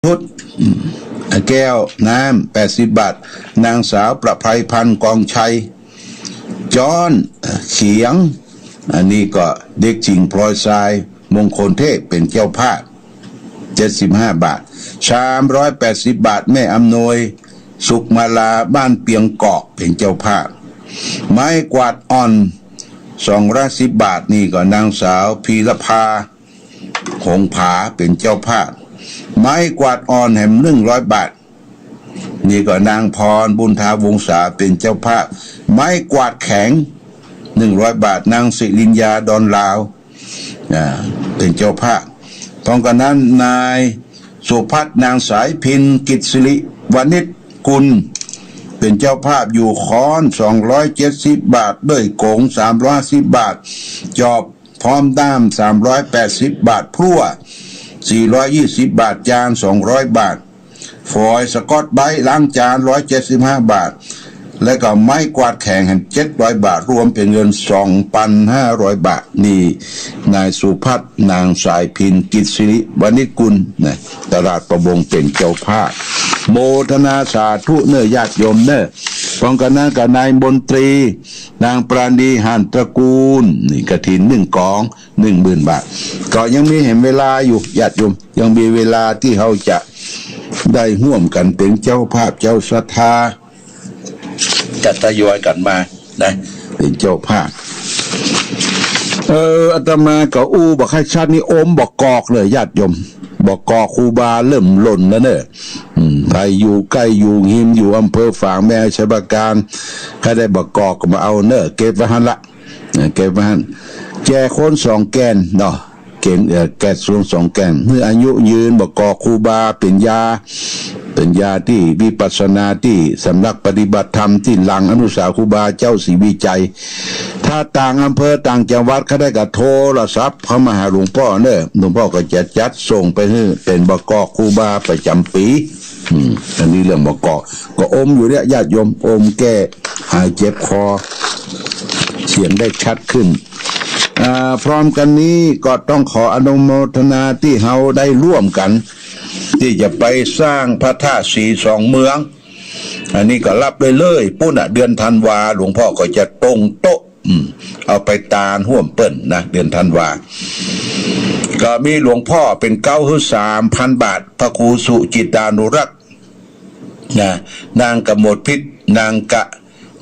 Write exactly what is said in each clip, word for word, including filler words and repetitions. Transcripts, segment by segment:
ชุด อืม แก้วน้ำ แปดสิบบาท นางสาวประไพพันธ์ กองชัย จ๊อน เอ่อ เขียง อันนี้ก็เด็กจิ๋งพลอยทราย มงคลเทพ เป๋นเจ้าภาพ เจ็ดสิบห้าบาท สามร้อยแปดสิบบาท แม่อำนวย สุขมาลา บ้านเปียงกอก เป๋นเจ้าภาพ ไม้กวาดอ่อน สองร้อยสิบบาท นี่ก็นางสาวพีรภา หงผา เป๋นเจ้าภาพ ไม้กวาดอ่อนแหม หนึ่งร้อยบาท นี่ก็นางพร บุญทาวงศา เป๋นเจ้าภาพ ไม้กวาดแข็ง หนึ่งร้อยบาท นางสิริญญา ดอนลาว อ่า เป๋นเจ้าภาพ พร้อมกั๋นนั้น นายสุพัฒน์ นางสายพิน กิจสิริวณิชกุล เป๋นเจ้าภาพ อยู่ค้อน สองร้อยเจ็ดสิบบาท เบ้ยก๋ง สามร้อยห้าสิบบาท จอบพร้อมด้าม สามร้อยแปดสิบบาท พลั่ว สี่ร้อยยี่สิบบาท จาน สองร้อยบาท ฟอยล์สกอตไบรท์ล้างจาน ร้อยเจ็ดสิบห้าบาท และก็ไม้กวาดแข็งแหม เจ็ดร้อยบาท รวมเป๋นเงิน สองปันห้าร้อยบาท นี่นายสุพัฒน์ นางสายพิน กิจสิริวณิชกุลนะ ตลาดประมงเป๋นเจ้าภาพ โมทนาสาธุเน่อญาติโยมเน่อ พร้อมกั๋นนั้นก็นายมนตรี นางปราณี หันตระกูล นี่กฐินหนึ่งก๋อง หนึ่งหมื่นบาท ก็ยังมีแหมเวลาอยู่ ญาติโยม ยังมีเวลาตี้เฮาจะได้ฮ่วมกั๋นเป๋นเจ้าภาพ เจ้าศรัทธา จะทยอยกั๋นมานะ เป๋นเจ้าภาพ เออ อาตมาก็อู้บ่ใค่ชัด นี่อมบ่ากอกเลย ญาติโยม บ่ากอกครูบาเริ่มหล่นแล้วเน่อ อืม ใผอยู่ใก้อยู่ฮิม อยู่อำเภอฝาง แม่สายปราการ ใผได้บ่ากอกก็มาเอาเน่อ เก็บไว้หั้นละ เออ เก็บไว้หั้น แจคนสองแก่นเนาะ เก็บ เอ่อ แก่คนสองแก่น หื้ออายุยืน บ่ากอกครูบา เป๋นยา เป๋นยาตี้วิปัสสนา ตี้สำนักปฏิบัติธรรม ตี้หลังอนุสาสน์ครูบาเจ้าศรีวิชัย ถ้าต่างอำเภอต่างจังหวัด ใผได้ก็โทรศัพท์เข้ามาหาหลวงป้อเน่อ หลวงป้อก็จะจัดส่งไปหื้อ เป๋นบ่ากอกครูบาประจ๋ำปี๋ อืม อันนี้เรื่องบ่ากอก ก็อมอยู่เนี่ย ญาติโยม อมแก้หายเจ็บคอ เสียงได้ชัดขึ้น อ่า พร้อมกั๋นนี้ก็ต้องขออนุโมทนาตี้เฮาได้ฮ่วมกั๋น ตี้จะไปสร้างพระธาตุศรีสองเมือง อันนี้ก็ฮับได้เลย ปู๊นน่ะ เดือนธันวา หลวงป้อก็จะตรงโต๊ะ อืม เอาไปตานฮ่วมเปิ้นนะ เดือนธันวา ก็มีหลวงป้อเป๋นเก๊าหื้อ สามปันบาท พระครูสุจิตตานุรักษ์ นะ นางกมลพิษ นางก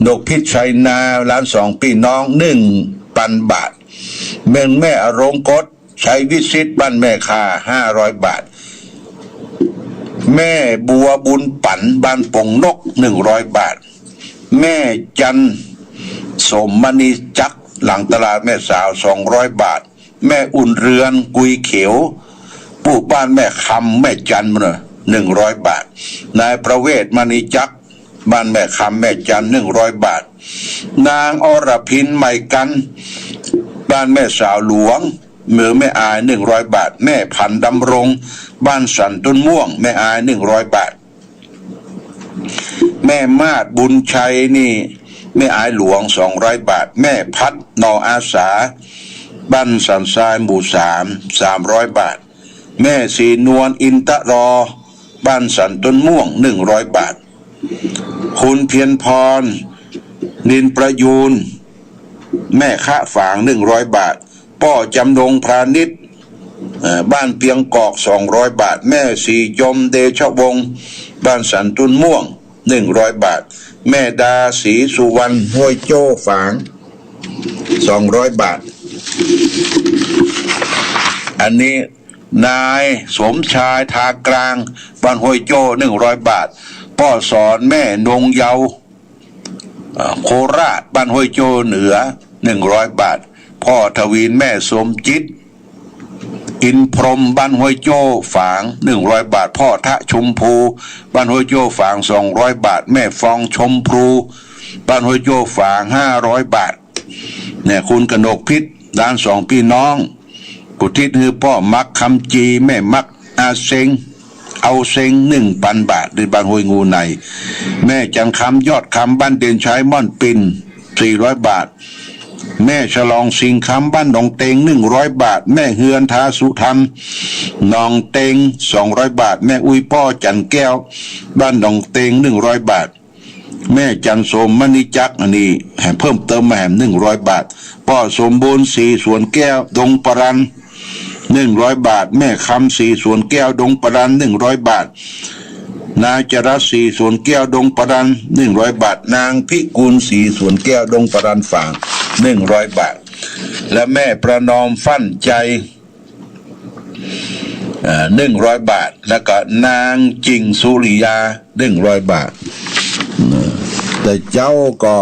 นกพิษ ชัยนา หลานสองปี้น้อง หนึ่งปันบาท แม่ แม่อรงกฎ ชัยวิสิทธิ์ บ้านแม่ข่า ห้าร้อยบาท แม่บัวบุญปั๋น บ้านปงนก หนึ่งร้อยบาท แม่จันทร์ สมมณีจักร หลังตลาดแม่สาว สองร้อยบาท แม่อุ่นเรือน กุยเขียว ผู้บ้านแม่คำ แม่จันทร์ หนึ่งร้อยบาท นายประเวศ มณีจักร บ้านแม่คำ แม่จันทร์ หนึ่งร้อยบาท นางอรพิน ไหมกัน บ้านแม่สาวหลวง เมืองแม่อาย หนึ่งร้อยบาท แม่ผันดำรง บ้านสันต้นม่วง แม่อาย หนึ่งร้อยบาท แม่มาศ บุญชัย นี่ แม่อายหลวง สองร้อยบาท แม่พัด หน่ออาสา บ้านสันทราย หมู่สาม สามร้อยบาท แม่ศรีนวล อินทะลอ บ้านสันต้นม่วง หนึ่งร้อยบาท คุณเพียรพร นินประยูร แม่คะฝาง หนึ่งร้อยบาท ป้อจำนง พาณิชย์ เอ่อ บ้านเปียงกอก สองร้อยบาท แม่ศรีจม เดชวงศ์ บ้านสันต้นม่วง หนึ่งร้อยบาท แม่ดา ศรีสุวรรณ ห้วยโจ้ฝาง สองร้อยบาท อันนี้นายสมชาย ทากลาง บ้านห้วยโจ้ หนึ่งร้อยบาท ป้อสอน แม่นงเยาว์ เอ่อ โคราช บ้านห้วยโจ้เหนือ หนึ่งร้อยบาท ป้อทวีน แม่สมจิต อินพรหม บ้านห้วยโจ้ฝาง หนึ่งร้อยบาท ป้อทะชมพู บ้านห้วยโจ้ฝาง สองร้อยบาท แม่ฟองชมพู บ้านห้วยโจ้ฝาง ห้าร้อยบาท เนี่ย คุณกนกพิษ หลานสองปี้น้อง อุทิศหื้อป้อมัก คำจี แม่มัก อาเซ็ง เอาเซ็ง หนึ่งปันบาท ตี้บ้านห้วยงูใน แม่จันคำ ยอดคำ บ้านเด่นชัย ม่อนปิ่น สี่ร้อยบาท แม่ฉลองสิงห์คำ บ้านหนองเต็ง หนึ่งร้อยบาท แม่เฮือนทาสุธรรม หนองเต็ง สองร้อยบาท แม่อุ๊ยป้อจันทร์แก้ว บ้านหนองเต็ง หนึ่งร้อยบาท แม่จันทร์สม มณีจักร อันนี้แหมเพิ่มเติมมาแหม หนึ่งร้อยบาท ป้อสมบูรณ์ ศรีสวนแก้ว ดงปรัน หนึ่งร้อยบาท แม่คำ ศรีสวนแก้ว ดงปรัน หนึ่งร้อยบาท นายจรัส ศรีสวนแก้ว ดงปรัน หนึ่งร้อยบาท นางพิกุล ศรีสวนแก้ว ดงปรันฝาง หนึ่งร้อยบาท และแม่ประนอมฟั่นใจ เอ่อ หนึ่งร้อยบาท แล้วก็นางจิงสุริยา หนึ่งร้อยบาท แต่เจ้าก็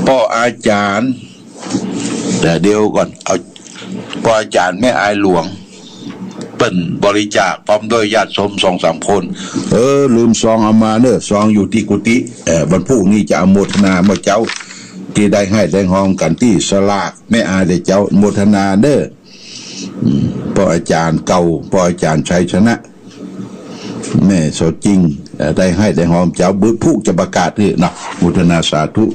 ป้ออาจ๋ารย์ แต่เดี๋ยวก่อน เอา ป้ออาจ๋ารย์แม่อายหลวง เปิ้นบริจาคพร้อมด้วยญาติโยมสองสามคน เออ ลืมซองเอามาเน้อ ซองอยู่ตี้กุฏิ เอ่อ วันพูกนี้จะอนุโมทนาเมื่อเจ๊า ตี้ได้ไห้ได้ฮอมกั๋นตี้สลากแม่อายแต่เจ๊า อนุโมทนาเน้อ อืม ป้ออาจ๋ารย์เก่า ป้ออาจ๋ารย์ชัยชนะ แม่โสจิง เอ่อ ได้ไห้ได้ฮอมเจ๊า วันพูกจะประกาศตี้เนาะ อนุโมทนาสาธุ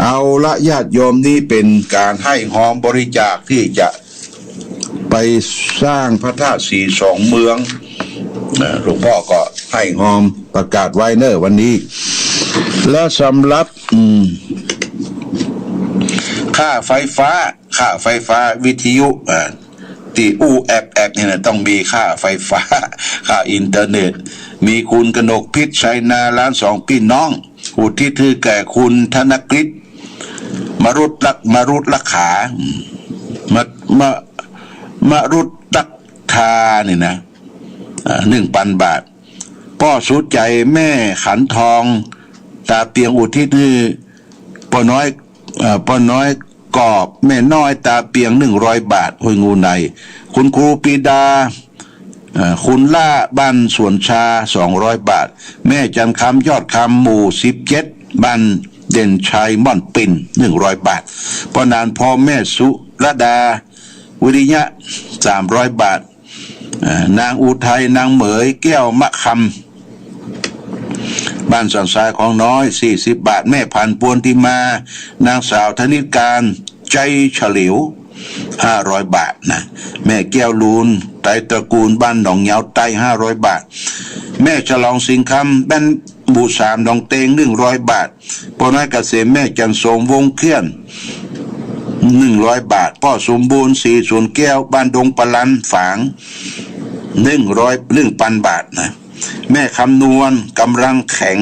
เอาละญาติโยม นี่เป๋นก๋านไห้ฮอมบริจาคตี้จะไปสร้างพระธาตุศรีสองเมือง เอ่อ หลวงป้อก็ไห้ฮอมประกาศไว้เน้อวันนี้ และสำหรับ อืม ค่าไฟฟ้า ค่าไฟฟ้าวิทยุ อ่า ตี้อู้แอบๆ นี่นะ ต้องมีค่าไฟฟ้า ค่าอินเทอร์เน็ต มีคุณกนกพิษ ชัยนา หลานสองปี้น้อง อุทิศหื้อแก่คุณธนกฤษ มรุตลัก มรุตลักขา อืม มะ มะ มรุตลักทานี่นะ อ่า หนึ่งปันบาท ป้อสุดใจ๋ แม่ขันทอง ตาเปียง อุทิศหื้อ ป้อน้อย เอ่อ ป้อน้อยกอบ แม่น้อยตาเปียง หนึ่งร้อยบาท ห้วยงูใน คุณครูปีดา เอ่อ คุณล่า บ้านสวนชา สองร้อยบาท แม่จันทร์คำ ยอดคำ หมู่สิบเจ็ด บ้านเด่นชัย ม่อนปิ่น หนึ่งร้อยบาท ป้อนาน พ่อแม่สุรดา วิริยะ สามร้อยบาท เอ่อ นางอุทัย นางเหมย แก้วมะคำ บ้านสันทรายของน้อย สี่สิบบาท แม่ผัน ปวนติมา นางสาวธนิตการ ใจเฉลียว ห้าร้อยบาทนะ แม่แก้วลูน ไตรตระกูล บ้านหนองเหงาใต้ ห้าร้อยบาท แม่ฉลองสิงห์คำ บ้านหมู่สาม หนองเต็ง หนึ่งร้อยบาท ป้อน้อยเกษม แม่จันทร์สม วงเขี้ยน หนึ่งร้อยบาท ป้อสมบูรณ์ ศรีสวนแก้ว บ้านดงปะลันฝาง หนึ่งร้อย หนึ่งปันบาทนะ แม่คำนวณ กำลังแข็ง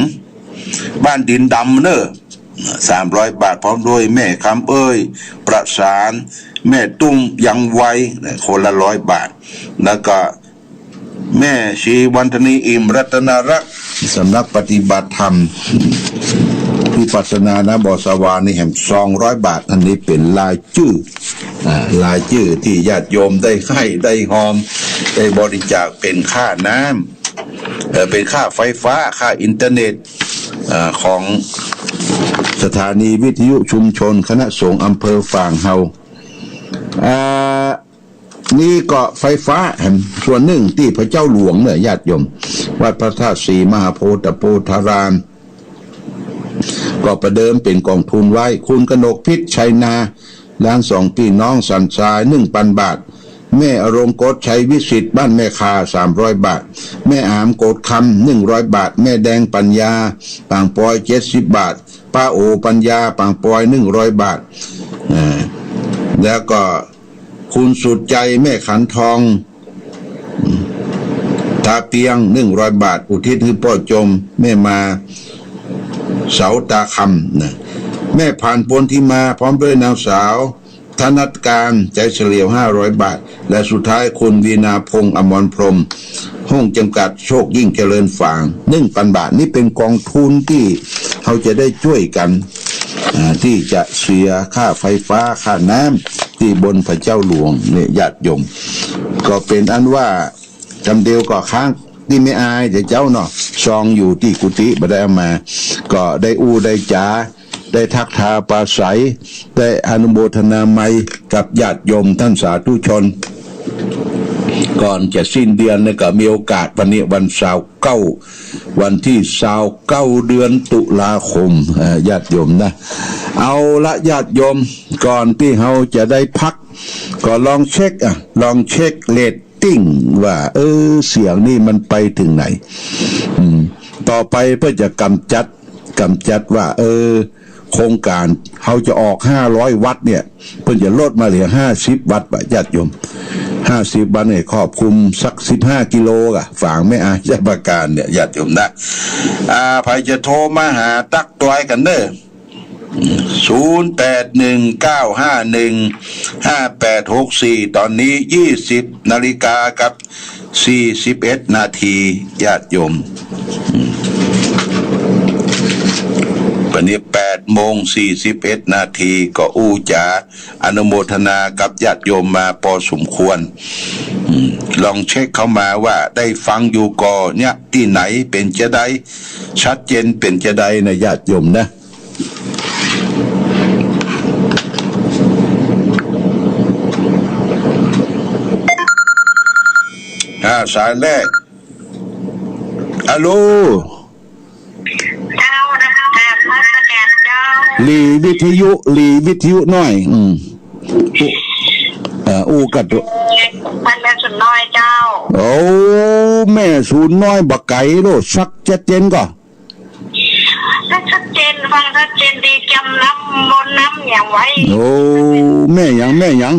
บ้านดินดำเน้อ สามร้อยบาท พร้อมด้วยแม่คำเอ้ย ประสาน แม่ตุ้ม ยังไว คนละร้อยบาท แล้วก็ แม่ชีวันธนี อิ่มรัตนรักษ์ สำนักปฏิบัติธรรมวิปัสสนา ณ บ่อสะหวาน นี่แหม สองร้อยบาท อันนี้เป๋นรายจื้อ อ่า รายจื้อตี้ญาติโยมได้ไห้ได้ฮอม ได้บริจาคเป๋นค่าน้ำ เอ่อ เป๋นค่าไฟฟ้า ค่าอินเทอร์เน็ต เอ่อ ของสถานีวิทยุชุมชนคณะสงฆ์อำเภอฝางเฮา อ่า นี่ก็ไฟฟ้าแหมส่วนนึ่งตี้พระเจ้าหลวงเน้อญาติโยม วัดพระธาตุศรีมหาโพธิ์ตะโพธาราม ก็ประเดิมเป๋นก๋องทุนไว้ คุณกนกพิษ ชัยนา หลานสองปี้น้องสันทราย หนึ่งปันบาท แม่อรงกต ชัยวิสิทธิ์ บ้านแม่คา สามร้อยบาท แม่อาม โกดคำ หนึ่งร้อยบาท แม่แดง ปัญญา ปางปอย เจ็ดสิบบาท ป้าโอ ปัญญา ปางปอย หนึ่งร้อยบาท อ่า แล้วก็ คุณสุดใจ แม่ขันทอง ตาเปียง หนึ่งร้อยบาท อุทิศหื้อป้อจม แม่มา เสาตาคำนะ แม่ผัน ปวนติมา พร้อมด้วยนางสาว ธนัดการ ใจเฉลียว ห้าร้อยบาท และสุดท้ายคุณวีณาพงษ์ อมรพรหม ห้องจำกัดโชคยิ่งเจริญฝาง หนึ่งปันบาท นี่เป๋นก๋องทุนตี้เฮาจะได้จ้วยกั๋น อ่า ตี้จะเสียค่าไฟฟ้า ค่าน้ำ ตี้บนพระเจ้าหลวงเนี่ยญาติโยม ก็เป๋นอันว่า กำเดียวก็ค้างตี้แม่อายแต่เจ๊าเนาะ ซองอยู่ตี้กุฏิบ่ได้เอามา ก็ได้อู้ได้จ๋า ได้ทักทาปราศรัย ได้อนุโมทนาไมยกับญาติโยมต้านสาธุชน ก่อนจะสิ้นเดือนนี่ก็มีโอกาส วันนี้วันซาวเก้า วันตี้ซาวเก้า เดือนตุลาคม เอ่อ ญาติโยมนะ เอาละญาติโยม ก่อนตี้เฮาจะได้พัก ก็ลองเช็ค อ่ะ ลองเช็คเรต ติ้งว่า เออ เสียงนี่มันไปเถิงไหน อืม ต่อไปเปิ้นจะกำจัด กำจัดว่า เออ โครงก๋านเฮาจะออกห้าร้อยวัตต์เนี่ย เปิ้นจะลดมาเหลือห้าสิบวัตต์บ่ะญาติโยม ห้าสิบวัตต์เนี่ยครอบคลุมสักสิบห้ากิโลก่ะ ฝางแม่อายชัยปราการเนี่ยญาติโยมนะ อ่า ใผจะโทรมาหาตั๊กตวยกั๋นเน่อ ศูนย์แปดหนึ่งเก้าห้าหนึ่งห้าแปดหกสี่ ต๋อนนี้ยี่สิบนาฬิกากับสี่สิบเอ็ดนาที ญาติโยม อืม วันนี้แปดโมงสี่สิบเอ็ดนาที ก็อู้จ๋าอนุโมทนากับญาติโยมมาปอสมควร อืม ลองเช็คเข้ามาว่าได้ฟังอยู่ก่อเนี่ย ตี้ไหนเป๋นจาใด ชัดเจนเป๋นจาใดนะญาติโยมนะ อ่า สายแรก ฮัลโหล เจ้า กราบนมัสก๋านเจ้า หลีวิทยุ หลีวิทยุหน้อย อืม อู้ เอ่อ อู้กั๋น ต้านแม่สูนน้อยเจ้า โอ้ แม่สูนน้อยบ่ไก๋โล สักชัดเจนก่อ ชัดเจน ฟังชัดเจนดี เกียมน้ำมนต์น้ำหยังไว้ โอ้ แม่หยัง แม่หยัง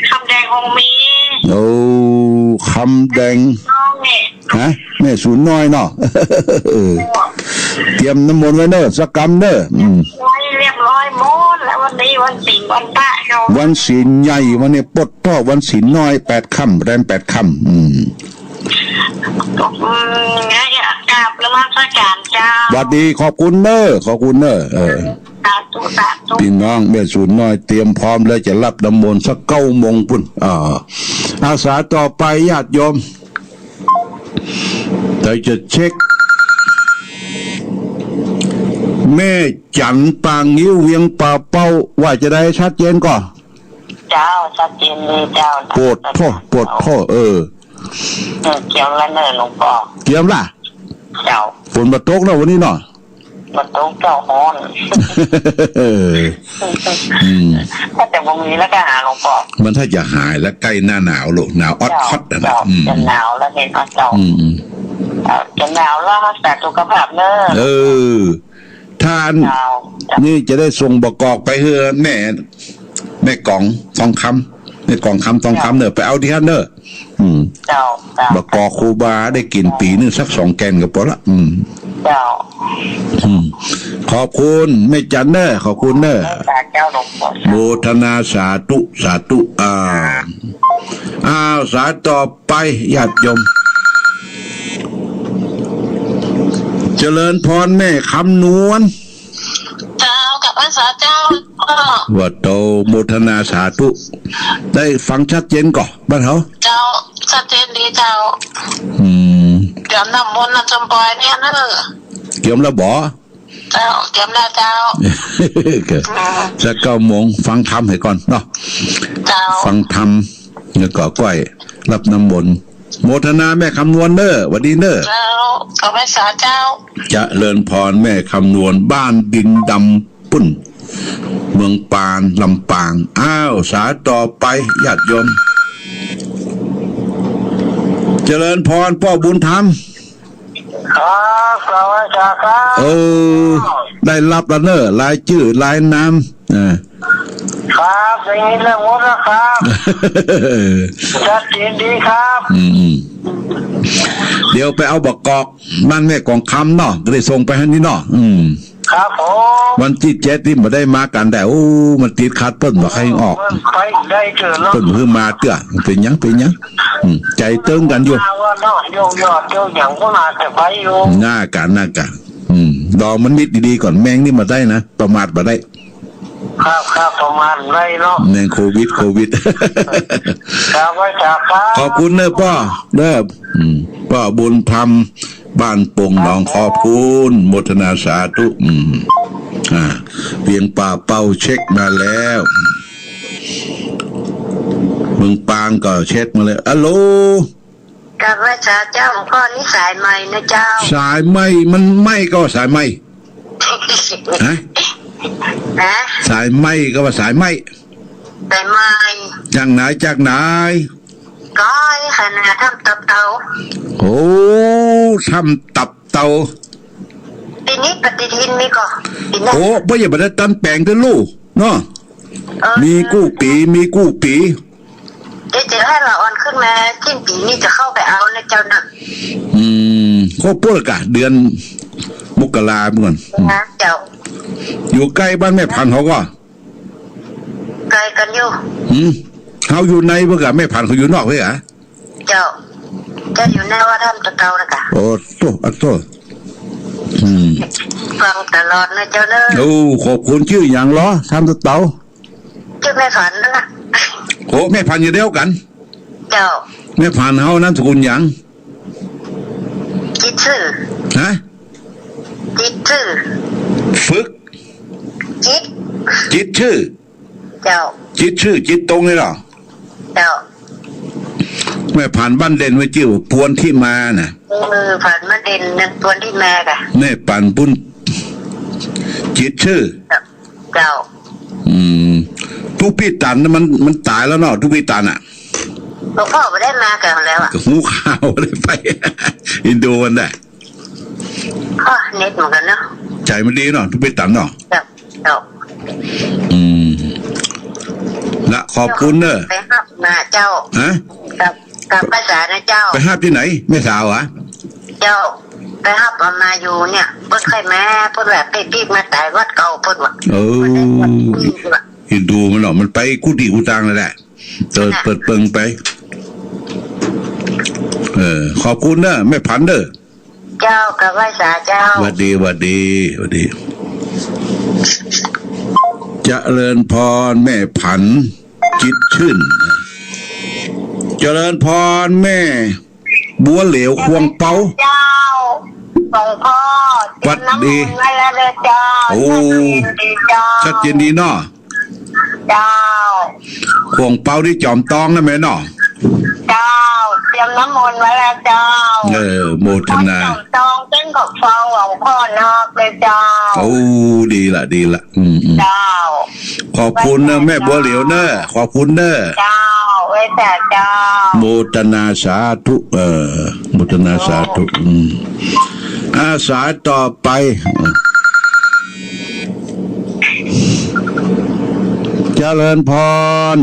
คำแดง องค์มี โอ้ คำแดง น้องเนี่ย ฮะ แม่สูนน้อยเนาะ เออ เตรียมน้ำมนต์ไว้เน่อ สักกำเน่อ อืม ไว้เรียบร้อยหมดแล้ว วันนี้วันศีลวันพระเจ้า วันศีลใหญ่ วันนี้ปลดเปล้าวันศีลน้อย แปดค่ำ แรมแปดค่ำ อืม อืม งั้นกราบนมัสก๋านเจ้า หวัดดี ขอบคุณเน่อ ขอบคุณเน่อ เออ สาธุ สาธุ ปี้น้องแม่สูนน้อยเตรียมพร้อมแล้วจะฮับน้ำมนต์สักเก้าโมงปู๊น อ่า อาสาต่อไปญาติโยม เดี๋ยวจะเช็ค แม่จั๋น ปางงิ้ว เวียงป่าเป้า ว่าจาใด ชัดเจนก่อ เจ้า ชัดเจนดีเจ้า โผดโธ่ โผดโธ่ เออ เออ เกียมละเน่อหลวงป้อ เกียมละ เจ้า ฝนบ่ตกเนาะวันนี้เนาะ บ่ตกเจ้า ฮ้อน เออ อืม ถ้าจะบ่มีแล้วก็หาหลวงป้อ มันถ้าจะหายแล้วใก้หน้าหนาวลูก หนาวออดคอดอะนะ เจ้า อืม จะหนาวแล้วเนี่ยเนาะเจ้า อืม อืม เอ่อ จะหนาวแล้วรักษาสุขภาพเน่อ เออ ถ้าอัน เจ้า นี่จะได้ส่งบ่ากอกไปหื้อแม่ แม่กองทองคำ แม่กองคำทองคำเน่อ ไปเอาตี้หั้นเน่อ อืม เจ้า เจ้า บ่ากอกครูบาได้กิ๋นปี๋นึ่งสักสองแก่นก็ปอละ อืม เจ้า อืม ขอบคุณแม่จั๋นเน่อ ขอบคุณเน่อ เจ้า หลวงป้อ โมทนาสาธุ สาธุ อ่า อ้าว สายต่อไปญาติโยม เจริญพรแม่คำนวล เจ้า กราบไหว้สาเจ้า ว่าโต โมทนาสาธุ ได้ฟังชัดเจนก่อ บ้านเฮา เจ้า ชัดเจนดีเจ้า อืม เตรียมน้ำมนต์น้ำส้มปล่อยเนี่ยเน่อ เตรียมแล้วบ่ เจ้า เตรียมแล้วเจ้า อืม สักเก้าโมงฟังธรรมหื้อก่อนเนาะ เจ้า ฟังธรรม แล้วก็ก้อยฮับน้ำมนต์ โมทนาแม่คำนวลเน่อ หวัดดีเน่อ เจ้า กราบไหว้สาเจ้า เจริญพรแม่คำนวล บ้านดินดำปู๊น เมืองปาน ลำปาง อ้าว สายต่อไปญาติโยม เจริญพรป้อบุญธรรม ครับ กราบไหว้สาครับ เออ ได้ฮับแล้วเน่อ รายจื้อรายนาม อ่า ครับ ได้ยินแล้วหมดแล้วครับ ชัดเจนดีครับ อืม อืม เดี๋ยวไปเอาบ่ากอกบ้านแม่กองคำเนาะ ก็ได้ส่งไปหื้อนี่เนาะ อืม ครับผม วันตี้เจ็ดนี่บ่ได้มากั๋นแต่ โอ้ มันติดขัด เปิ้นบ่ใค่ออก เปิ้นไปได้เจอเนาะ เปิ้นหื้อมาเตื้อ เป๋นหยัง เป๋นหยัง อืม ใจ๋เติงกั๋นอยู่ มาว่าเนาะ โยกยอดโยกหยังพวกมาแต่ไปอยู่ หน้ากั๋น หน้ากั๋น อืม ลองมันนิดดีๆก่อน แมงนี่บ่ได้นะ ประมาทบ่ได้ ครับ ครับ ประมาทบ่ได้เนาะ แมงโควิด โควิด ครับ ไหว้สาครับ ขอบคุณเน่อป้อเน่อ อืม ป้อบุญธรรม บ้านปงหนองขอบคุณ โมทนาสาธุ อืม อ่า เวียงป่าเป้าเช็คมาแล้ว เมืองปางก็เช็คมาเลย ฮัลโหล กราบไหว้สาเจ้า หลวงพ่อ นี่สายใหม่นะเจ้า สายใหม่ มันใหม่ก็ว่าสายใหม่ ฮะ ฮะ สายใหม่ก็ว่าสายใหม่ สายใหม่ จากไหน จากไหน ก้อยค่ะนะ ถ้ำตับเต่า โอ้ ถ้ำตับเต่า ปี๋นี้ปฏิทินมีก่อ ปี๋นี้ โอ้ บ่อย่าบ่ได้ตันแป๋งเตื้อลู่เนาะ เออ มีกู้ปี๋ มีกู้ปี๋ เดี๋ยวจะหื้อละอ่อนขึ้นมา สิ้นปี๋นี้จะเข้าไปเอานะเจ้านะ อืม ก็ปุ๊ดละก่ะ เดือนมกราเมื่อก่อน นะเจ้า อยู่ใก้บ้านแม่ผันเขาก่อ ไกลกั๋นอยู่ หืม เฮาอยู่ในเปิ้นก่ะ แม่ผันเขาอยู่นอกเปิ้นก่ะ เจ้า เจ้าอยู่ในวัดถ้ำตะเตานะก่ะ โอ้โต อะโต อืม ฟังตลอดนะเจ้าเนอะ โอ้ ขอบคุณ จื้อหยังลอ ถ้ำตะเตา จื้อแม่ผันนั่นนะ โอ้ แม่ผันอยู่เดียวกั๋น เจ้า แม่ผันเฮานามสกุลหยัง จิตรซื่อ ฮะ จิตรซื่อ ฝึก จิตร จิตรซื่อ เจ้า จิตรซื่อ จิตรงนี่ลอ เจ้า แม่ผันบ้านเด่นไว้จื้อปวนทิมาน่ะ เออ ผันบ้านเด่นนั่นปวนทิมาก่ะ แม่ผันปุ้น จิตรซื่อ เจ้า อืม ตุ๊ปี้ตันน่ะมัน มันต๋ายแล้วเนาะ ตุ๊ปี้ตันอะ หลวงพ่อบ่ได้มาก่ะแล้วอะ ก็ฮู้ข่าวได้ไป อินโดนั่นแหละ อ้อ เน็ตเหมือนกั๋นเนาะ ใจ๋มันดีเนาะ ตุ๊ปี้ตันเนาะ เจ้า เจ้า อืม ละขอบคุณเน้อ ไปฮับมาเจ้า ฮะ กับ กับป้าจ๋านะเจ้า ไปฮับตี้ไหน แม่สาวอะ เจ้า ไปฮับเอามาอยู่เนี่ย เปิ้นใค่มา เปิ้นว่าไปปิ๊กมาต๋ายวัดเก่าเปิ้นว่า เออ เปิ้นได้วัดปิ๊กว่ะ อินโดมันเนาะ มันไปกู้ตี้กู้ตางนั่นแหละ เปิด นั่นน่ะ เปิดเปิงไป เออ ขอบคุณเน้อ แม่ผันเน้อ เจ้า กราบไหว้สาเจ้า หวัดดี หวัดดี หวัดดี เจริญพร แม่ผัน จิตรซื่น เจริญพร แม่บัวเหลียว ขวงเปา เจ้า หลวงพ่อ หวัดดี เตรียมน้ำมนต์ไว้แล้วเด้อเจ้า โอ้ ชัดเจนดีเจ้า ชัดเจนดีเนาะ เจ้า ขวงเปานี่จ๋อมตองนะแม่เนาะ เจ้า เตรียมน้ำมนต์ไว้แล้วเจ้า เออ โมทนา จ๋อมตองเจ้งขอบฟังหลวงพ่อนอกเลยเจ้า โอ้ ดีละ ดีละ อืม อืม เจ้า ขอบคุณเน้อ แม่บัวเหลียวเน้อ ขอบคุณเน้อ เจ้า ไหว้สาเจ้า โมทนาสาธุ เออ โมทนาสาธุ อืม อา สายต่อไป เจริญพร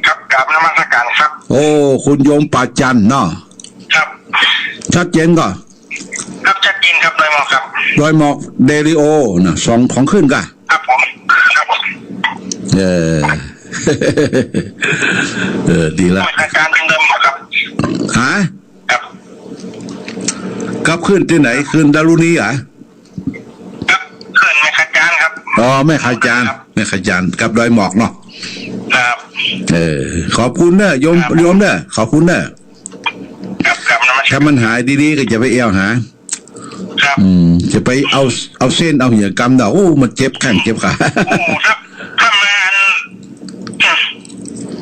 ครับ กราบนมัสการครับ โอ้ คุณโยมป่าจันเนาะ ครับ ชัดเจนก่อ ครับ ชัดเจนครับ ดอยหมอกครับ ดอยหมอกเรดิโอนะ สอง ของขึ้นก่ะ ครับผม ครับผม เออ เออ ดีละ นมัสการเจ้า ดอยหมอกครับ ฮะ ครับ กลับขึ้นตี้ไหน ขึ้นดารุณีเหรอ ครับ ขึ้นแม่ขจานครับ อ๋อ แม่ขจาน ครับ แม่ขจาน กลับดอยหมอกเนาะ ครับ เออ ขอบคุณเน้อ โยม ครับ โยมเน้อ ขอบคุณเน้อ ครับ ครับ นมัสการ ถ้ามันหายดีๆ ก็จะไปแอ่วหา ครับ อืม จะไปเอา เอาเส้น เอาเหียกำเนาะ โอ้ มันเจ็บแข้งเจ็บขา โอ้ ครับ ถ้ามาอัน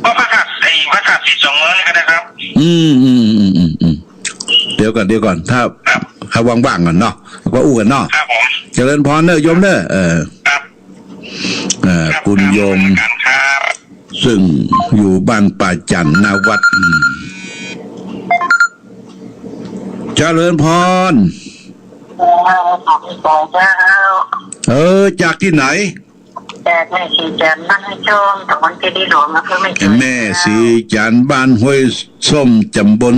ก็พระธาตุ ไอ้พระธาตุสีสองเมืองนี่ก็ได้ครับ อืม อืม เดี๋ยวก่อน เดี๋ยวก่อน ถ้า ครับ ถ้าว่างๆ ก่อนเนาะ ก็อู้กั๋นเนาะ ครับผม เจริญพรเน้อ โยมเน้อ เออ ครับ เอ่อ ครับ คุณโยม ครับ ซึ่งอยู่บ้านป่าจันทน์ หน้าวัด อืม เจริญพร เออ จากตี้ไหน จากแม่ศรีจันทน์ บ้านห้วยส้ม ตำบลเจดีย์หลวง อำเภอแม่สวย แม่ศรีจันทน์ บ้านห้วยส้ม ตำบล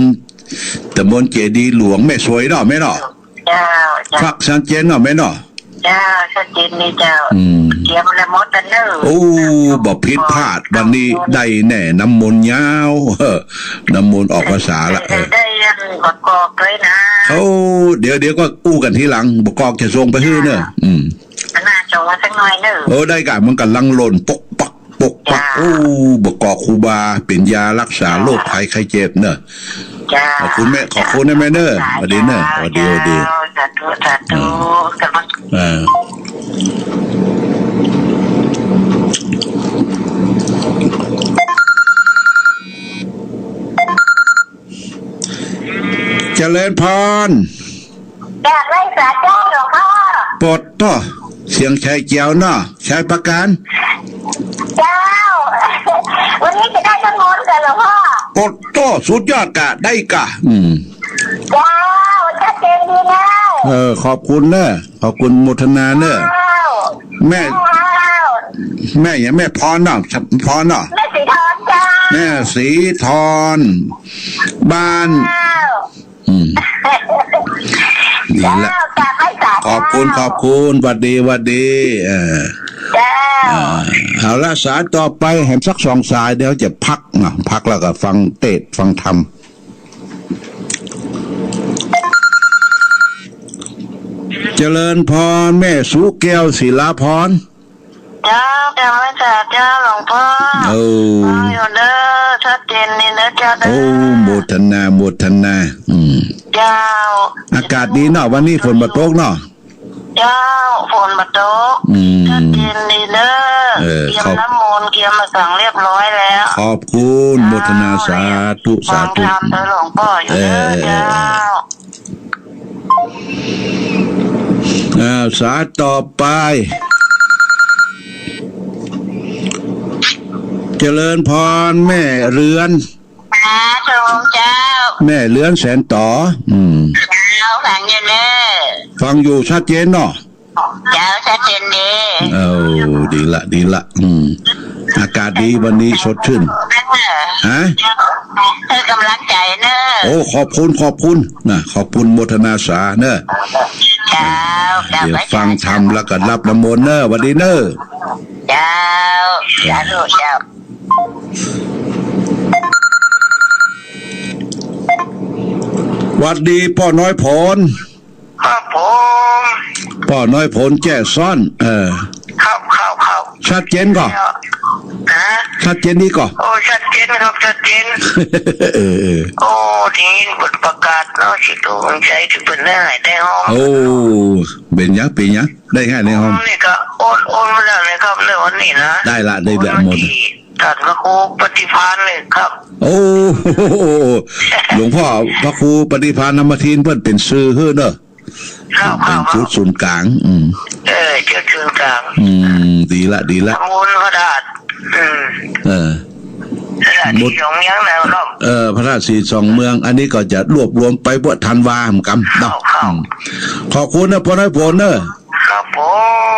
ตำบลเจดีย์หลวง แม่สวยเนาะ แม่เนาะ เจ้า เจ้า ชัดเจนเนาะ แม่เนาะ เจ้า ชัดเจนนี่เจ้า อืม เตรียมแล้วหมดแล้วเน้อ โอ้ บ่ผิดพลาด วันนี้ได้แน่ น้ำมนต์ยาว เออ น้ำมนต์ออกพรรษาละ เออ ได้ยังบ่กอกเลยนะ โอ้ เดี๋ยว เดี๋ยวก็อู้กั๋นทีหลัง บ่กอกจะส่งไปหื้อเน้อ อืม หน้าจอสักหน่อยเน้อ เออ ได้ก่ะ มันก่ำลังหล่นปกปัก ปกปัก จ้า โอ้ บ่กอกครูบา เป๋นยารักษาโรคภัยไข้เจ็บเน้อ จ้า ขอบคุณแม่ ขอบคุณนะแม่เน้อ สวัสดีเน้อ สวัสดี สวัสดี สาธุ สาธุ เออ กำลัง เออ เจริญพร กราบไหว้สาเจ้าหลวงพ่อ โปดโต้ เสียงชัยเจียวเนาะ ชัยประการ เจ้า วันนี้จะได้น้ำมนต์กันหลวงพ่อ โปดโต้ สุดยอดกะ ได้กะ อืม เจ้า ชัดเจนดีนะ เออ ขอบคุณเนอะ ขอบคุณโมทนาเนอะ เจ้า แม่ เจ้า แม่หยัง แม่พรเนาะ พรเนาะ แม่สีทรเจ้า แม่สีทร บ้าน เจ้า อืม นี่แหละ เจ้า กราบไหว้สา ขอบคุณ เจ้า ขอบคุณ หวัดดี หวัดดี เออ เจ้า อ่า เอาละ สายต่อไป แหมสักสองสาย เดี๋ยวจะพักเนาะ พักแล้วก็ฟังเตสน์ ฟังธรรม เจริญพร แม่สุแก้ว ศิลาพร เจ้า กราบไหว้สาเจ้าหลวงพ่อ เออ ฟังอยู่เด้อ ชัดเจนดีเด้อเจ้าเด้อ โอ้ โมทนา โมทนา อืม เจ้า อากาศดีเนาะ วันนี้ฝนบ่ตกเนาะ เจ้า ฝนบ่ตก อืม ชัดเจนดีเด้อ เออ เกียม ขอบ น้ำมนต์ เกียมอะหยังเรียบร้อยแล้ว ขอบคุณ เจ้า โมทนา สาธุ สาธุ ฟังธรรมเด้อหลวงพ่ออยู่เด้อ เออ เออ เจ้า เออ อ่า สายต่อไป เจริญพร แม่เรือน สาธุเจ้า แม่เรือนแสนต่อ อืม เจ้า ฟังอยู่เด้อ ฟังอยู่ ชัดเจนเนาะ เจ้า ชัดเจนดี เออ ดีละ ดีละ อืม อากาศดี วันนี้สดชื่น ฮะ ให้กำลังใจเนอะ โอ้ ขอบคุณ ขอบคุณนะ ขอบคุณ โมทนาสาเนอะ เจ้า เดี๋ยวฟังธรรมแล้วก็รับน้ำมนต์เนอะ หวัดดีเนอะ เจ้า สาธุเจ้า หวัดดีป้อน้อยผล ครับผม ป้อน้อยผลแจ้ซ้อน เออ ครับ ครับ ครับ ชัดเจนก่อ ฮะ ชัดเจนดีก่อ โอ้ ชัดเจนครับ ชัดเจน เออ เออ โอ้ ได้ยินเปิ้นประกาศเนาะ สิโตมันใจที่เปิ้นได้หายได้ห้อง โอ้ เป๋นหยัง เป๋นหยัง ได้หายได้ห้อง นี่ก็โอน โอนมาแล้วนะครับ ในวันนี้นะ ได้ละ ได้แบบหมด โอนมาที่ท่านพระครูปฏิภาณเลยครับ โอ้ หลวงพ่อพระครูปฏิภาณธรรมทิน เปิ้นเป๋นสื่อหื้อเนอะ ครับ เป๋นจุดศูนย์กลาง อืม เออ จุดศูนย์กลาง อืม ดีละ ดีละ ทำบุญพระธาตุ อืม เออ พระธาตุสีสองเมืองแล้วเนาะ เออ พระธาตุสีสองเมือง อันนี้ก็จะรวบรวมไปเปื้อธันวาเหมือนกั๋นเนาะ ครับ ครับ อืม ขอบคุณนะป้อน้อยผลเนอะ ครับผ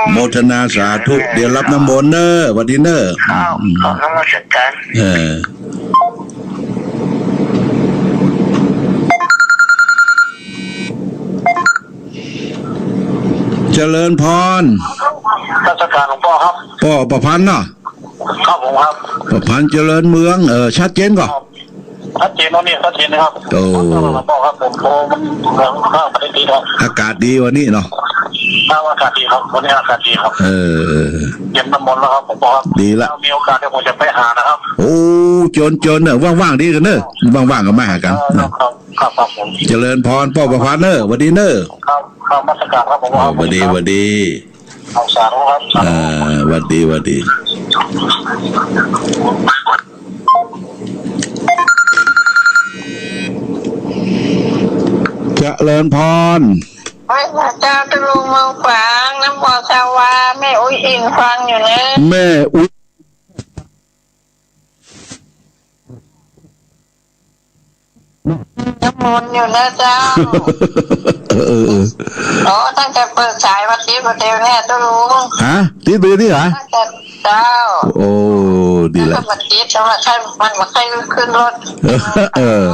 ม โมทนาสาธุ เดี๋ยวรับน้ำมนต์เนอะ หวัดดีเนอะ ครับ อืม ขอนมัสการ เออ เจริญพร นมัสการหลวงพ่อครับ ป้อประพันธ์เนาะ ครับผมครับ ประพันธ์เจริญเมือง เออ ชัดเจนก่อ ครับ ชัดเจนวันนี้ ชัดเจนนะครับ โอ้ หลวงพ่อครับ ผมโทรมันเหมือนข้างประเทศครับ อากาศดีวันนี้เนาะ ครับ อากาศดีครับ วันนี้อากาศดีครับ เออ เตรียมน้ำมนต์แล้วครับ ผมบอกครับ ดีละ ถ้ามีโอกาสเดี๋ยวผมจะไปหานะครับ โอ้ เจิญ เจิญเนอะ ว่างๆ ดีกั๋นเนอะ ว่างๆ ก็มาหากั๋น เออ ครับ ครับ ครับผม เจริญพรป้อประพันธ์เนอะ หวัดดีเนอะ ครับ ครับ นมัสการครับผม เออ หวัดดี หวัดดี เอาสาธุครับ เออ หวัดดี หวัดดี เจริญพร ไหว้สาเจ้าตุ๊ลุงเมืองฝาง น้ำบ่อสาวา แม่อุ๊ยอินฟังอยู่นะ แม่อุ๊ย น้ำมนต์อยู่นะเจ้า เออ เออ เออ อ๋อ ตั้งแต่เปิดสายวันนี้วันเดียวเนี่ยตุ๊ลุง ฮะ ติดเบอร์นี่เหรอ ตั้งแต่ เจ้า โอ้ ดีละ แล้วก็มาติด แล้วมาใคร มันมาใครขึ้นรถ เออ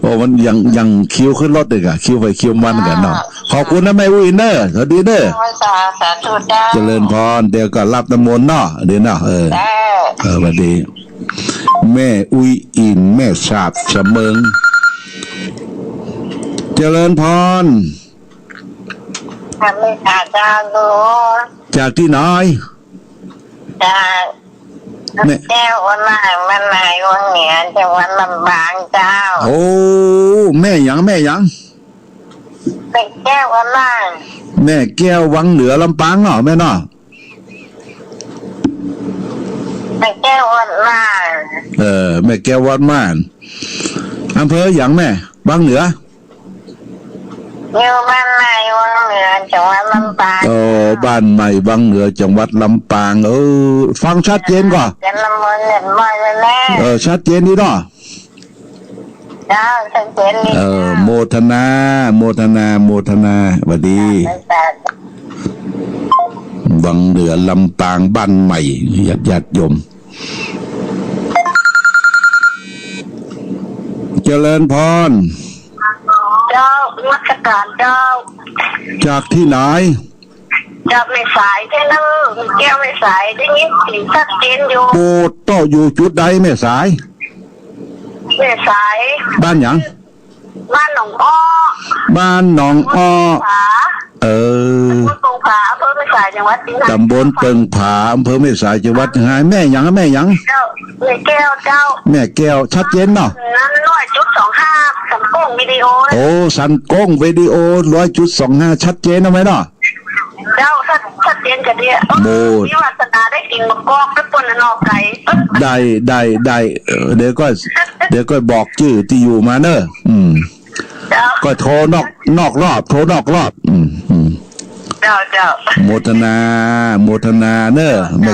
โอ้ มันยัง ยังคิวขึ้นรถอีกอะ คิวไปคิวมันกั๋นเนาะ อ่า ขอบคุณนะแม่อุ๊ยเนอะ สวัสดีเนอะ สา สาธุเจ้า เจริญพร เดี๋ยวก็รับน้ำมนต์เนาะ เดี๋ยวเนาะ เออ เจ้า เออ สวัสดี แม่อุ๊ยอิน แม่สาบเสมิง เจริญพร ค่ะ แม่สาเจ้า จากตี้ไหน จาก แม่ แก้ววังหลาง บ้านนาวังเหนือ จังหวัดลำปางเจ้า โอ้ แม่หยัง แม่หยัง แม่แก้ววังหลาง แม่แก้ววังเหนือลำปางเนาะ แม่เนาะ แม่แก้ววังหลาง เออ แม่แก้ววังหลาง อำเภอหยังแม่ วังเหนือ อยู่บ้านใหม่วังเหนือ จังหวัดลำปาง เออ บ้านใหม่วังเหนือ จังหวัดลำปาง เออ ฟังชัดเจนก่อ เขียนลำบนเรียบร้อยแล้วนะ เออ ชัดเจนดีเนาะ เจ้า ชัดเจนดี เออ เจ้า โมทนา โมทนา โมทนา หวัดดี เจ้า วังเหนือ ลำปาง บ้านใหม่ ญาติ ญาติโยม เจริญพร เจ้า นมัสการเจ้า จากที่ไหน จากแม่สายเจ้าเนอะ แม่แก้วแม่สาย ได้ยินเสียงชัดเจนอยู่ โอ้ เต้าอยู่จุดใดแม่สาย แม่สาย บ้านหยัง บ้านหนองอ้อ บ้านหนองอ้อ ผา เออ ตำบลเปิงผา อำเภอแม่สาย จังหวัดเจียงราย ตำบลเปิงผา อำเภอแม่สาย จังหวัดเจียงราย แม่หยัง แม่หยัง เจ้า แม่แก้วเจ้า แม่แก้ว ชัดเจนเนาะ นั้นร้อยจุดสองห้า สันโก้งวิดีโอนะ โอ้ สันโก้งวิดีโอ ร้อยจุดสองห้า ชัดเจนเอาไว้เนาะ เจ้า ชัด ชัดเจนกะเดีย โอ้ โม มีวาสนาได้กิ๋นหมากกอกกับป่นหน่อไก่ ได้ ได้ ได้ เออ เดี๋ยวก็ เดี๋ยวก็บอกจื้อตี้อยู่มาเนอะ อืม เจ้า ก็โทรนอก นอกรอบ โทรนอกรอบ อืม อืม เจ้า เจ้า โมทนา โมทนาเนอะ แม่